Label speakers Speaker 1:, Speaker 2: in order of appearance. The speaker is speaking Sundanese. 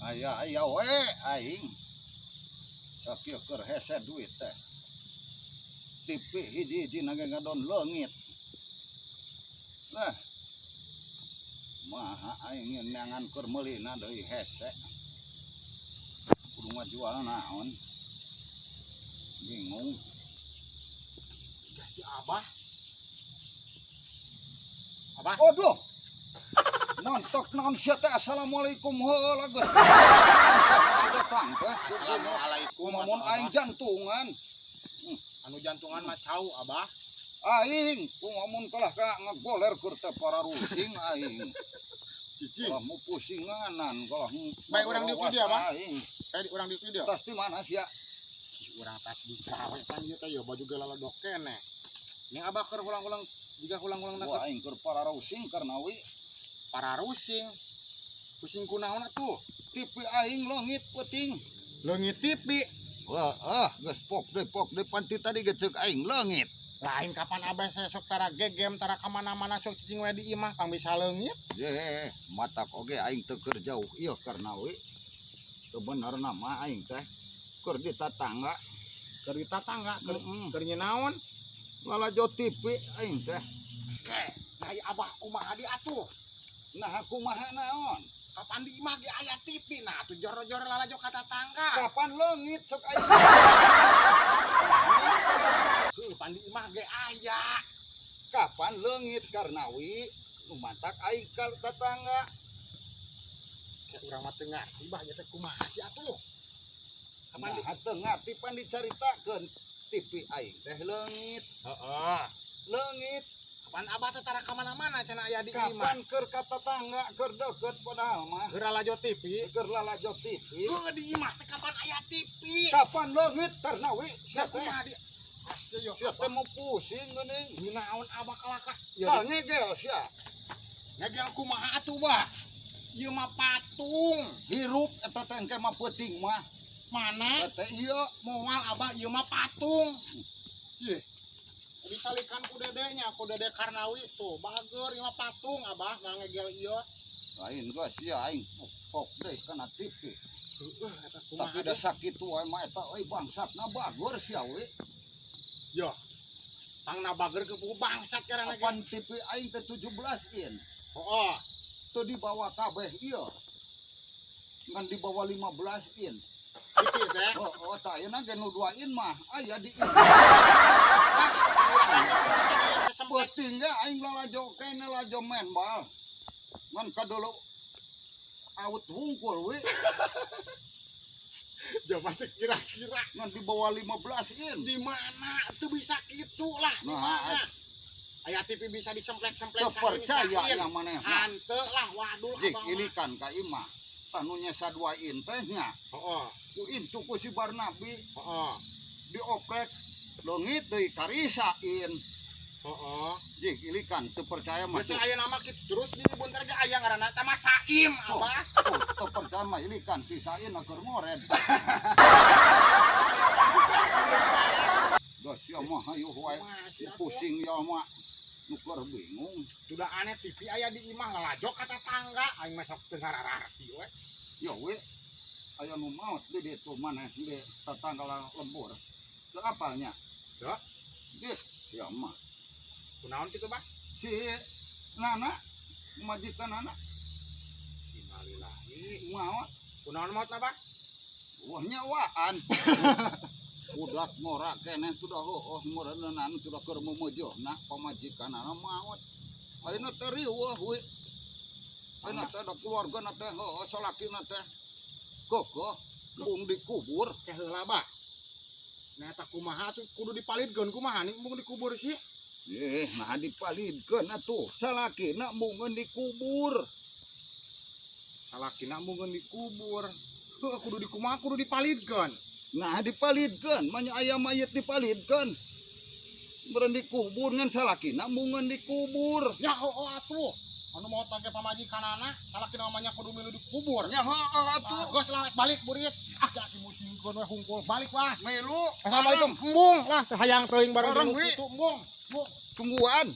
Speaker 1: Aya aya we aing. Sakieu keur hese duit teh. TV hiji-hiji ge ngadon leungit. Lah. Maha aing neangan keur meulina deui hese. Kudu ngajual naon. Bingung.
Speaker 2: Ya si Abah. Abah.
Speaker 1: Aduh. Montok naon sia teh? Assalamualaikum heula geus. Datang teh.
Speaker 2: Assalamualaikum.
Speaker 1: Kumaha aing jantungan.
Speaker 2: Anu jantungan mah cau, Abah.
Speaker 1: Aing kumaha kalah ka ngagoler keur teh pararusing aing.
Speaker 2: Cicing.
Speaker 1: Kalah mau pusinganan kalah.
Speaker 2: Baik, urang diuk di dia, Abah.
Speaker 1: Aing.
Speaker 2: Eh, urang di dia.
Speaker 1: Tas di mana sia?
Speaker 2: Si urang tas digawe pan ieu teh ya baju ge laledok keneh. Ning Abah keur ulang-ulang jiga ulang-ulang
Speaker 1: Wah, aing keur pararusing karena wi
Speaker 2: pararusing. Pusing kunaon atuh?
Speaker 1: TV aing leungit peuting.
Speaker 2: Leungit TV.
Speaker 1: Wah, ah, geus pok deui pan ti tadi ge ceuk aing leungit.
Speaker 2: Lain kapan Abah saya sok tara gegem, tara kamana-mana, sok cicing we di imah, pang bisa leungit.
Speaker 1: Ye, matak oge aing teu keur jauh ieu karena wi. Sebenarna mah aing teh keur di tatangga.
Speaker 2: Keur di tatangga, keur
Speaker 1: Heeh.
Speaker 2: keur naon?
Speaker 1: Lalajo TV aing teh.
Speaker 2: Ke, yai Abah kumaha di atuh?
Speaker 1: Nah, kumaha naon?
Speaker 2: Kapan di imah ge aya TV, nah atuh jor-jor lalajo ka tatangga.
Speaker 1: Kapan leungit sok aing?
Speaker 2: Heuh, pan di imah ge aya.
Speaker 1: Kapan leungit karena wi nu matak aing ka tatangga.
Speaker 2: Ke urang mah teu ngarti, Bah, ieu teh kumaha sih atuh? Kapan di
Speaker 1: Nah, teu ngarti pan dicaritakeun TV aing teh leungit.
Speaker 2: Heeh.
Speaker 1: Leungit.
Speaker 2: Kapan Abah teh tara ka mana-mana cenah aya di imah.
Speaker 1: Kapan keur ka tetangga keur deket padahal mah.
Speaker 2: Keur lalajo TV.
Speaker 1: Keur lalajo TV.
Speaker 2: Heuh, di imah teh kapan aya TV?
Speaker 1: Kapan leungit karena wi sia
Speaker 2: Sia
Speaker 1: teh.
Speaker 2: kumaha di Pasti yo.
Speaker 1: Sia teh mau pusing geuning.
Speaker 2: Naon Abah kalaka?
Speaker 1: Tah ngegel sia.
Speaker 2: Ngegel kumaha atuh, Bah? Ieu mah patung.
Speaker 1: Hirup eta teh engke mah peuting mah.
Speaker 2: Mana?
Speaker 1: Eta teh ieu.
Speaker 2: Moal, Abah, ieu mah patung. Ih. Dicalikan ku dedenya, ku Dede Karnawi tuh. Bager ieu mah patung, Abah, nggak ngegel ieu.
Speaker 1: Lain geus sia aing pok deui kana TV.
Speaker 2: Heueuh, eta kumaha?
Speaker 1: Tapi da sakitu wae mah eta euy bangsatna bageur sia we.
Speaker 2: Yo. Pangna bager ke pugu bangsat karena ge.
Speaker 1: Apan TV aing teh 17 in.
Speaker 2: Heeh.
Speaker 1: Teu dibawa kabeh ieu. Ngan dibawa 15 in.
Speaker 2: TV teh.
Speaker 1: Oh, tah ayeuna ge nu 2 in mah aya di in.
Speaker 2: Sesempet.
Speaker 1: Peuting ge aing lalajo kene lalajo main bal. Ngan kadulu awut hungkul we.
Speaker 2: Coba teh kira-kira
Speaker 1: Ngan dibawa 15 in.
Speaker 2: Di mana tuh bisa gitu lah, di
Speaker 1: Nah,
Speaker 2: mana? Aya TV bisa disemplek-semplek.
Speaker 1: Teu percaya yang maneh mah.
Speaker 2: Hante lah, waduh.
Speaker 1: Jik
Speaker 2: Abah mah.
Speaker 1: Ilikan ka imah. Tanu nyesa 2 in teh nya.
Speaker 2: Heeh,
Speaker 1: Ku incu ku si Barnabi
Speaker 2: heeh,
Speaker 1: dioprek leungit deui karisa in.
Speaker 2: Heeh.
Speaker 1: Jik ilikan teu percaya mah.
Speaker 2: Geus aya nama kitu terus di Bunter ge aya ngaranna teh mah Saim,
Speaker 1: Oh,
Speaker 2: Abah.
Speaker 1: oh, teu percaya mah ilikan si Saim keur ngored. Geus sia mah hayu wae.
Speaker 2: Masih atuh.
Speaker 1: Pusing ya mah. Nu keur bingung.
Speaker 2: Sudah aneh TV aya di imah lalajo ka tetangga aing mah sok teu ngararti we.
Speaker 1: Ya we. Aya nu maot di ditu maneh di tetangga lembur. Teu apalnya?
Speaker 2: Teu.
Speaker 1: Dih, sia mah.
Speaker 2: Kunaon kitu, Bah?
Speaker 1: Si Nana majikan Nana
Speaker 2: Innalillahi.
Speaker 1: Maot.
Speaker 2: Kunaon maotna, Bah?
Speaker 1: Wah, nyawaan. Budak ngora keneh sudah heueuh ngoreunan sudah keur memejohna pamajikanana maot. Ayeuna teh riweuh we. Ayeuna teh da keluargana teh heueuh salakina teh keukeuh embung dikubur.
Speaker 2: Teh heula, Bah. Nah, eta kumaha tuh kudu dipalidkeun kumaha nih embung dikubur sih?
Speaker 1: Eh, nah dipalidkeun atuh. Salakina embungeun dikubur.
Speaker 2: Salakina embungeun dikubur. Heuh, kudu dikumaha, kudu dipalidkeun.
Speaker 1: Nah, dipalidkeun, manya aya mayit dipalidkeun. Meureun dikubur ngan salakina embungeun dikubur.
Speaker 2: Ya heueuh atuh. Anu maot ge pamajikanana, salakina mah nya kudu milu dikubur.
Speaker 1: Ya heueuh atuh.
Speaker 2: Geus lah balik burit. Ah, gak musingkeun we hungkul balik wah.
Speaker 1: Milu.
Speaker 2: Assalamualaikum. Embung lah teu hayang teuing bareng
Speaker 1: Bareng,
Speaker 2: jeung
Speaker 1: wi.
Speaker 2: kitu embung. Embung.
Speaker 1: Tungguan.